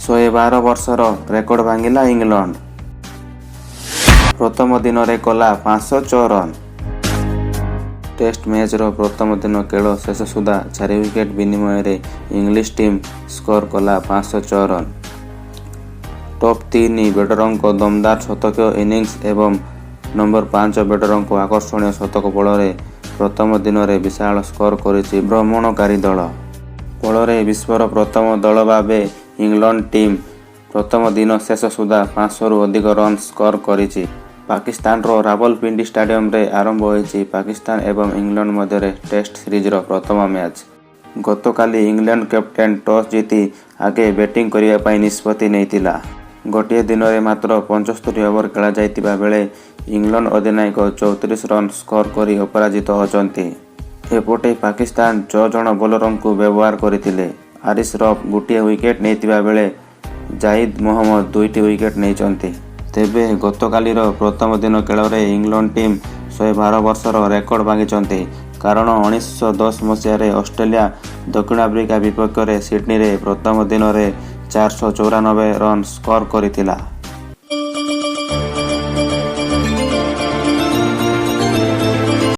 112 ବର୍ଷର ରେକର୍ଡ ଭାଙ୍ଗିଲା ଇଂଲଣ୍ଡ। ପ୍ରଥମ ଦିନରେ କଲା 506 ରନ୍। ଟେଷ୍ଟ ମ୍ୟାଚ୍ର ପ୍ରଥମ ଦିନ ଖେଳ ଶେଷ ସୁଦ୍ଧା 4 ୱିକେଟ୍ ବିନିମୟରେ ଇଂଲିଶ ଟିମ୍ ସ୍କୋର କଲା 506 ରନ୍। ଟପ୍ ତିନି ବ୍ୟାଟରଙ୍କ ଦମଦାର ଶତକୀୟ ଇନିଂସ ଏବଂ ନମ୍ବର 5 ବ୍ୟାଟରଙ୍କ ଆକର୍ଷଣୀୟ ଶତକ ବଳରେ ପ୍ରଥମ ଦିନରେ ବିଶାଳ ସ୍କୋର କରିଛି ଭ୍ରମଣକାରୀ ଦଳ। ଫଳରେ ବିଶ୍ୱର ପ୍ରଥମ ଦଳ ଭାବେ ଇଂଲଣ୍ଡ ଟିମ୍ ପ୍ରଥମ ଦିନ ଶେଷ ସୁଦ୍ଧା 500ରୁ ଅଧିକ ରନ୍ ସ୍କୋର କରିଛି। ପାକିସ୍ତାନର ରାୱଲପିଣ୍ଡି ଷ୍ଟାଡିୟମରେ ଆରମ୍ଭ ହୋଇଛି ପାକିସ୍ତାନ ଏବଂ ଇଂଲଣ୍ଡ ମଧ୍ୟରେ ଟେଷ୍ଟ ସିରିଜର ପ୍ରଥମ ମ୍ୟାଚ୍। ଗତକାଲି ଇଂଲଣ୍ଡ କ୍ୟାପ୍ଟେନ୍ ଟସ୍ ଜିତି ଆଗେ ବ୍ୟାଟିଂ କରିବା ପାଇଁ ନିଷ୍ପତ୍ତି ନେଇଥିଲା। ଗୋଟିଏ ଦିନରେ ମାତ୍ର 75 ଓଭର ଖେଳାଯାଇଥିବା ବେଳେ ଇଂଲଣ୍ଡ ଅଧିନାୟକ 34 ରନ୍ ସ୍କୋର କରି ଅପରାଜିତ ଅଛନ୍ତି। ଏପଟେ ପାକିସ୍ତାନ 6 ଜଣ ବୋଲରଙ୍କୁ ବ୍ୟବହାର କରିଥିଲେ। ହାରିସ୍ ରଫ୍ ଗୋଟିଏ ୱିକେଟ୍ ନେଇଥିବା ବେଳେ ଜାହିଦ ମହମ୍ମଦ ଦୁଇଟି ୱିକେଟ୍ ନେଇଛନ୍ତି। ତେବେ ଗତକାଲିର ପ୍ରଥମ ଦିନ ଖେଳରେ ଇଂଲଣ୍ଡ ଟିମ୍ 112 ବର୍ଷର ରେକର୍ଡ ଭାଙ୍ଗିଛନ୍ତି। କାରଣ 1910 ମସିହାରେ ଅଷ୍ଟ୍ରେଲିଆ ଦକ୍ଷିଣ ଆଫ୍ରିକା ବିପକ୍ଷରେ ସିଡନୀରେ ପ୍ରଥମ ଦିନରେ 494 ରନ୍ ସ୍କୋର କରିଥିଲା।